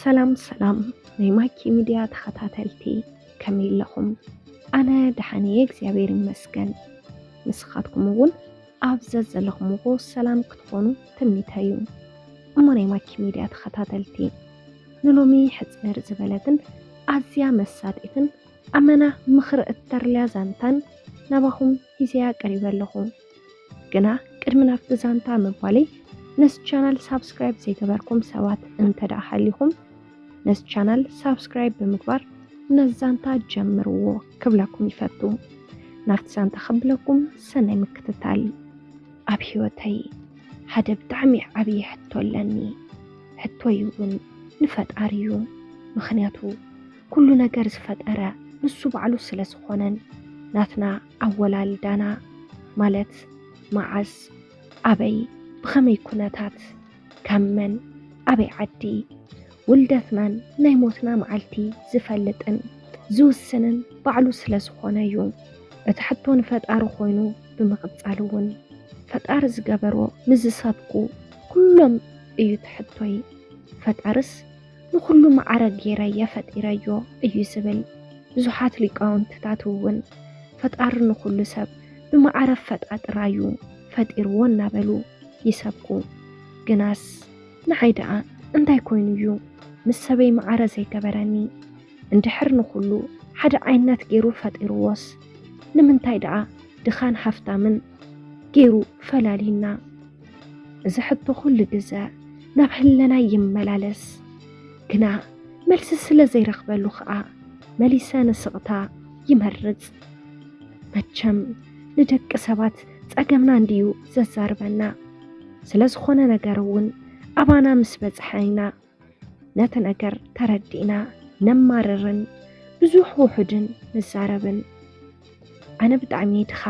ሰላም ሰላም ናይ ማኪ ሚድያ ተኸታተልቲ፣ ከመይ ኣለኹም? ኣነ ደሓን እየ እግዚኣብሔር ይመስገን። ንስኻትኩም እውን ኣብ ዘዘለኹምዎ ሰላም ክትኾኑ ትምኒተይ እዩ። እሞ ናይ ማኪ ሚድያ ተኸታተልቲ፣ ንሎሚ ሕፅር ዝበለትን ኣዝያ መሳጢትን ኣመና ምኽሪ እተርልያ ዛንታን ናባኹም ሒዘያ ቀሪበ ኣለኹ። ግና ቅድሚ ናብቲ ዛንታ ምባለይ፣ ነዚ ቻናል ሳብስክራይብ ዘይገበርኩም ሰባት እንተ ደኣ ሃሊኹም፣ ነዚ ቻናል ሳብስክራይብ ብምግባር ነዚ ዛንታ ጀምርዎ ክብለኩም ይፈቱ። ናብቲ ዛንታ ከብለኩም ሰናይ ምክትታል። ኣብ ህይወተይ ሓደ ብጣዕሚ ዓብዪ ሕቶ ኣለኒ። ሕቶይ እውን ንፈጣሪ እዩ። ምኽንያቱ ኩሉ ነገር ዝፈጠረ ንሱ ባዕሉ ስለ ዝኾነን፣ ናትና ኣወላልዳና፣ ማለት መዓስ፣ ኣበይ፣ ብኸመይ ኩነታት፣ ካብ መን፣ ኣበይ ዓዲ፣ ውልደትናን ናይ ሞትና መዓልቲ ዝፈልጥን ዝውስንን ባዕሉ ስለ ዝኾነ እዩ። እቲ ሕቶ ንፈጣሪ ኮይኑ ብምቕጻል እውን፣ ፈጣሪ ዝገበሮ ንዝሰብኩ ኩሎም እዩ እቲ ሕቶይ። ፈጣርስ ንኹሉ ማዕረ ገይረየ ፈጢረዮ እዩ ዝብል። ብዙሓት ሊቃውንትታት እውን ፈጣሪ ንኹሉ ሰብ ብማዕረ ፈጣጥራዩ ፈጢርዎ እናበሉ ይሰብኩ። ግናስ ንዓይ ደኣ እንታይ ኮይኑ እዩ ምስ ሰበይ ማዕረ ዘይገበረኒ? እንድሕር ንኹሉ ሓደ ዓይነት ገይሩ ፈጢርዎስ፣ ንምንታይ ደኣ ድኻን ሃፍታምን ገይሩ ፈላልዩና? እዚ ሕቶ ኩሉ ግዘ ናብ ህለናይ ይመላለስ። ግና መልሲ ስለ ዘይረኽበሉ ኸኣ መሊሰ ንስቕታ ይመርጽ። መቸም ንደቂ ሰባት ጸገምና እንድዩ ዘዛርበና። ስለ ዝኾነ ነገር እውን ኣባና ምስ በጽሐ ኢና ነቲ ነገር ተረዲእና ነማርርን ብዙሕ ውሑድን ንዛረብን። ኣነ ብጣዕሚ እየ ድኻ።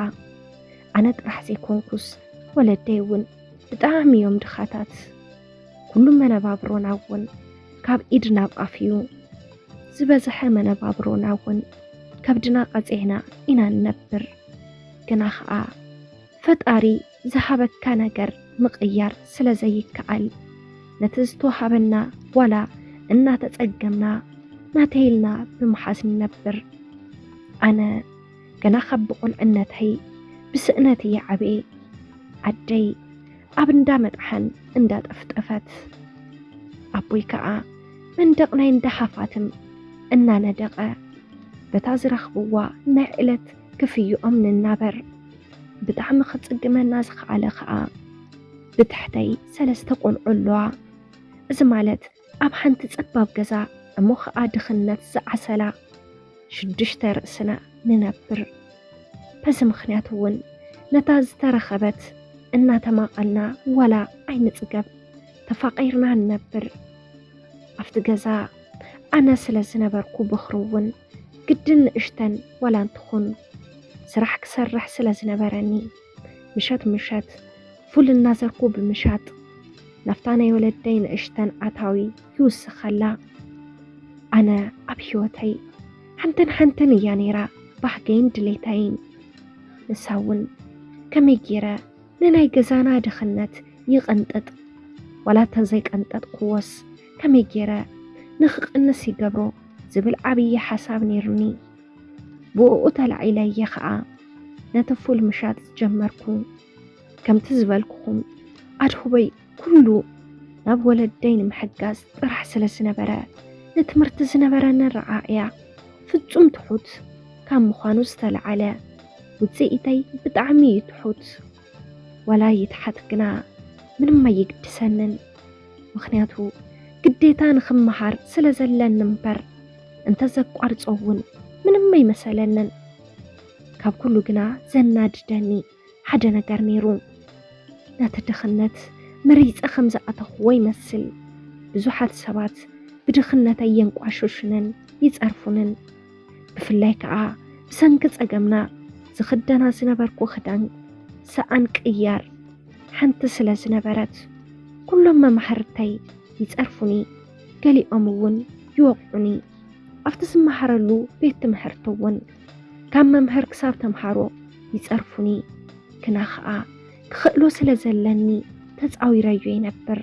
ኣነ ጥራሕ ዘይኮንኩስ ወለደይ እውን ብጣዕሚ እዮም ድኻታት። ኩሉ መነባብሮና እውን ካብ ኢድ ናብ ኣፍ እዩ። ዝበዝሐ መነባብሮና እውን ከብድና ቀጺዕና ኢና ንነብር። ግና ኸኣ ፈጣሪ ዝሃበካ ነገር ምቕያር ስለ ዘይከኣል፣ ነቲ ዝተዋሃበና ዋላ እናተጸገምና ናተይ ኢልና ብምሓዝ ንነብር። ኣነ ገና ካብ ብቑልዕነተይ ብስእነት እየ ዓብየ። ኣደይ ኣብ እንዳ መጥሓን እንዳጠፍጠፈት፣ ኣቦይ ከኣ መንደቕ ናይ እንዳ ሃፋትም እናነደቐ፣ በታ ዝረኽብዋ ናይ ዕለት ክፍይኦም ንናበር። ብጣዕሚ ክጽግመና ዝኸኣለ ከኣ፣ ብትሕተይ ሰለስተ ቆልዑ ኣለዋ። እዚ ማለት ኣብ ሓንቲ ጸባብ ገዛ እሞ ኸኣ ድኽነት ዝዓሰላ ሽዱሽተ ርእስና ንነብር። በዚ ምኽንያት እውን ነታ ዝተረኸበት እናተማቐልና ዋላ ኣይንጽገብ፣ ተፋቒርና ንነብር። ኣብቲ ገዛ ኣነ ስለ ዝነበርኩ በኹሪ እውን ግድን ንእሽተን ዋላ እንትኹን ስራሕ ክሰርሕ ስለ ዝነበረኒ፣ ምሸት ምሸት ፉል እናዘርኩ ብምሻጥ ናብታ ናይ ወለደይ ንእሽተን ኣታዊ ይውስኸላ። ኣነ ኣብ ህይወተይ ሓንትን ሓንትን እያ ነይራ ባህገይን ድሌተይን። ንሳ እውን ከመይ ገይረ ንናይ ገዛና ድኽነት ይቕንጥጥ፣ ዋላ እንተ ዘይቀንጠጥኩዎስ ከመይ ገይረ ንኽቕንስ ይገብሮ ዝብል ዓብዪ ሓሳብ ነይሩኒ። ብእኡ ተላዒለ እየ ኸኣ ነቲ ፉል ምሻጥ ዝጀመርኩ። ከምቲ ዝበልኩኹም ኣድህቦይ ኩሉ ናብ ወለደይ ንምሕጋዝ ጥራሕ ስለ ዝነበረ፣ ንትምህርቲ ዝነበረኒ ረኣእያ ፍጹም ትሑት ካብ ምዃኑ ዝተለዓለ፣ ውጽኢተይ ብጣዕሚ እዩ ትሑት። ዋላ ይትሓት ግና ምንም ኣይግድሰንን። ምኽንያቱ ግዴታ ንኽመሃር ስለ ዘለኒ እምበር፣ እንተ ዘቋርጾ እውን ምንም ኣይመሰለንን። ካብ ኩሉ ግና ዘናድደኒ ሓደ ነገር ነይሩ። ነቲ ድኽነት መሪጸ ከም ዝኣተኽዎ ይመስል። ብዙሓት ሰባት ብድኽነተይ የንቋሽሹንን ይጸርፉንን። ብፍላይ ከኣ ብሰንኪ ጸገምና ዝኽደና ዝነበርኩ ክዳን ሰኣን ቅያር ሓንቲ ስለ ዝነበረት፣ ኩሎም መማህርተይ ይጸርፉኒ፣ ገሊኦም እውን ይወቕዑኒ። ኣብቲ ዝመሃረሉ ቤት ትምህርቲ እውን ካብ መምህር ክሳብ ተምሃሮ ይጸርፉኒ። ግና ኸኣ ክኽእሎ ስለ ዘለኒ ተጻዊረዮ ይነብር።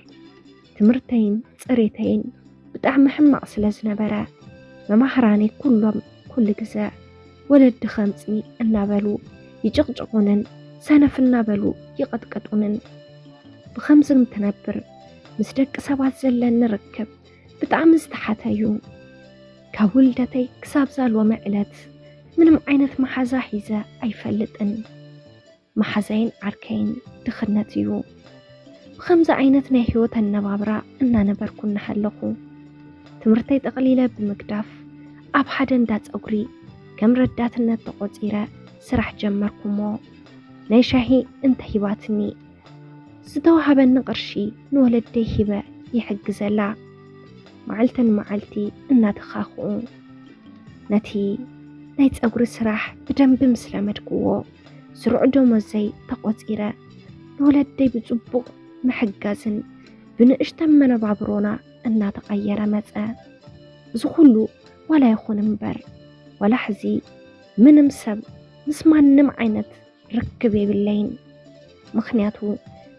ትምህርተይን ጽሬተይን ብጣዕሚ ሕማቕ ስለ ዝነበረ፣ መማህራነይ ኩሎም ኩሉ ግዘ ወለዲ ከምፂ እናበሉ ይጭቕጭቑንን ሰነፍ እናበሉ ይቐጥቅጡንን። ብኸምዚ እንትነብር ምስ ደቂ ሰባት ዘለኒ ርክብ ብጣዕሚ ዝተሓተ እዩ። ካብ ውልደተይ ክሳብ ዛሎሚ ዕለት ምንም ዓይነት መሓዛ ሒዘ ኣይፈልጥን። መሓዛይን ዓርከይን ድኽነት እዩ። ብኸምዚ ዓይነት ናይ ህይወት ኣነባብራ እናነበርኩ እናሃለኹ፣ ትምህርተይ ጠቕሊለ ብምግዳፍ፣ ኣብ ሓደ እንዳ ጸጉሪ ከም ረዳትነት ተቖጺረ ስራሕ ጀመርኩ። እሞ ናይ ሻሂ እንተሂባትኒ፣ ዝተዋሃበኒ ቅርሺ ንወለደይ ሂበ ይሕግዘላ። መዓልቲ ንመዓልቲ እናተኻኽኡ፣ ነቲ ናይ ጸጉሪ ስራሕ ብደንቢ ምስ ለመድክዎ፣ ስሩዕ ደሞዘይ ተቖጺረ፣ ንወለደይ ብጽቡቕ ምሕጋዝን ብንእሽተን መነባብሮና እናተቐየረ መጸ። እዚ ኩሉ ዋላ ይኹን እምበር፣ ዋላ ሕዚ ምንም ሰብ ምስ ማንም ዓይነት ርክብ የብለይን። ምኽንያቱ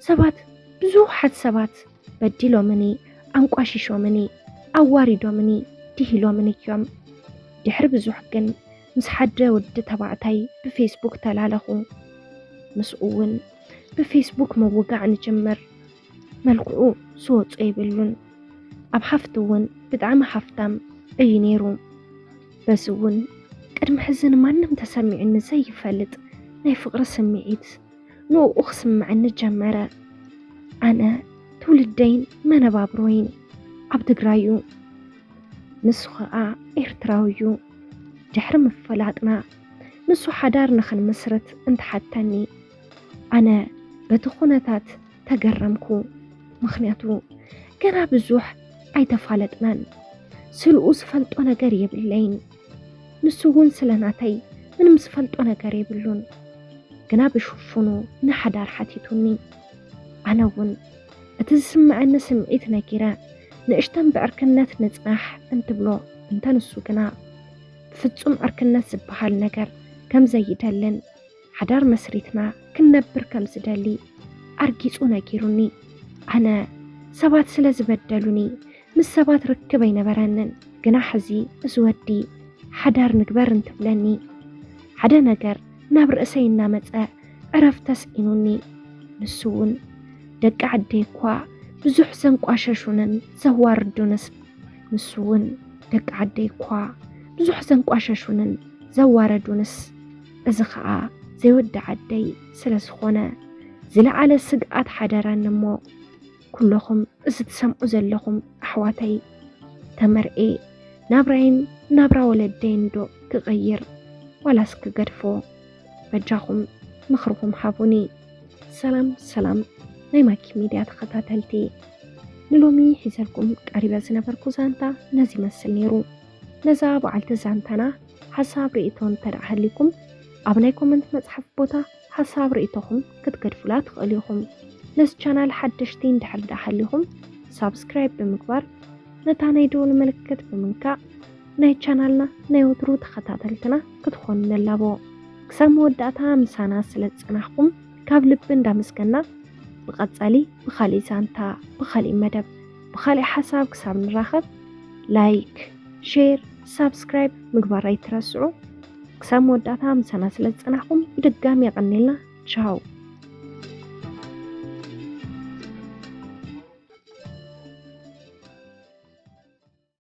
ሰባት፣ ብዙሓት ሰባት በዲሎምኒ፣ ኣንቋሺሾምኒ፣ ኣዋሪዶምኒ፣ ድሂሎምኒ እዮም። ድሕሪ ብዙሕ ግን ምስ ሓደ ወዲ ተባዕታይ ብፌስቡክ ተላለኹ። ምስኡ እውን ብፌስቡክ ምውጋዕ ንጅምር። መልክዑ ዝወጾ የብሉን። ኣብ ሃፍቲ እውን ብጣዕሚ ሃፍታም እዩ ነይሩ። በዚ እውን ቅድሚ ሕዚ ንማንም ተሰሚዑኒ ዘይፈልጥ ናይ ፍቕሪ ስምዒት ንኡ ክስምዐኒ ጀመረ። ኣነ ትውልደይን መነባብሮይን ኣብ ትግራይ እዩ። ንሱ ኸኣ ኤርትራዊ እዩ። ድሕሪ ምፍላጥና፣ ንሱ ሓዳር ንኽንምስርት እንትሓተኒ፣ ኣነ በቲ ኩነታት ተገረምኩ። ምኽንያቱ ገና ብዙሕ ኣይተፋለጥናን። ስልኡ ዝፈልጦ ነገር የብለይን። ንሱ እውን ስለ ናተይ ምንም ዝፈልጦ ነገር የብሉን። ግና ብሽፉኑ ንሓዳር ሓቲቱኒ። ኣነ እውን እቲ ዝስምዐኒ ስምዒት ነጊረ፣ ንእሽተን ብዕርክነት ንጽናሕ እንትብሎ፣ እንተ ንሱ ግና ብፍጹም ዕርክነት ዝበሃል ነገር ከም ዘይደልን፣ ሓዳር መስሪትና ክንነብር ከም ዝደሊ ኣርጊጹ ነጊሩኒ። ኣነ ሰባት ስለ ዝበደሉኒ፣ ምስ ሰባት ርክብ ኣይነበረንን። ግና ሕዚ እዚ ወዲ ሓዳር ንግበር እንትብለኒ፣ ሓደ ነገር ናብ ርእሰይ እናመጸ ዕረፍ ተስኢኑኒ። ንሱ እውን ደቂ ዓደይ እኳ ብዙሕ ዘንቋሸሹንን ዘዋርዱንስ፣ ንሱ እውን ደቂ ዓደይ እኳ ብዙሕ ዘንቋሸሹንን ዘዋረዱንስ፣ እዚ ኸኣ ዘይወዲ ዓደይ ስለ ዝኾነ፣ ዝለዓለ ስግኣት ሓደረኒ። እሞ ኩለኹም እዚ ትሰምዑ ዘለኹም ኣሕዋተይ፣ ተመርኤ ናብራይን ናብራ ወለደይን ዶ ክቕይር ዋላስ ክገድፎ? በጃኹም ምኽርኹም ሃቡኒ። ሰላም ሰላም ናይ ማኪ ሚድያ ተኸታተልቲ፣ ንሎሚ ሒዘልኩም ቀሪበ ዝነበርኩ ዛንታ ነዚ ይመስል ነይሩ። ነዛ በዓልቲ ዛንታና ሓሳብ ርእይቶ እንተ ደኣ ሃሊኩም፣ ኣብ ናይ ኮመንት መጽሓፍ ቦታ ሓሳብ ርእይቶኹም ክትገድፉላ ትኽእሉ ኢኹም። ነዚ ቻናል ሓደሽቲ እንድሕር ደኣ ሃሊኹም፣ ሳብስክራይብ ብምግባር ነታ ናይ ደወል ምልክት ብምንካእ ናይ ቻናልና ናይ ወትሩ ተኸታተልትና ክትኾኑ ንላቦ። ክሳብ መወዳእታ ምሳና ስለ ዝጸናሕኩም ካብ ልቢ እንዳመስገና፣ ብቐጻሊ ብኻልእ ዛንታ፣ ብኻልእ መደብ፣ ብኻልእ ሓሳብ ክሳብ ንራኸብ፣ ላይክ፣ ሼር፣ ሳብስክራይብ ምግባር ኣይትረስዑ። ክሳብ መወዳእታ ምሳና ስለ ዝጸናሕኩም ብድጋሚ የቐንየልና። ቻው።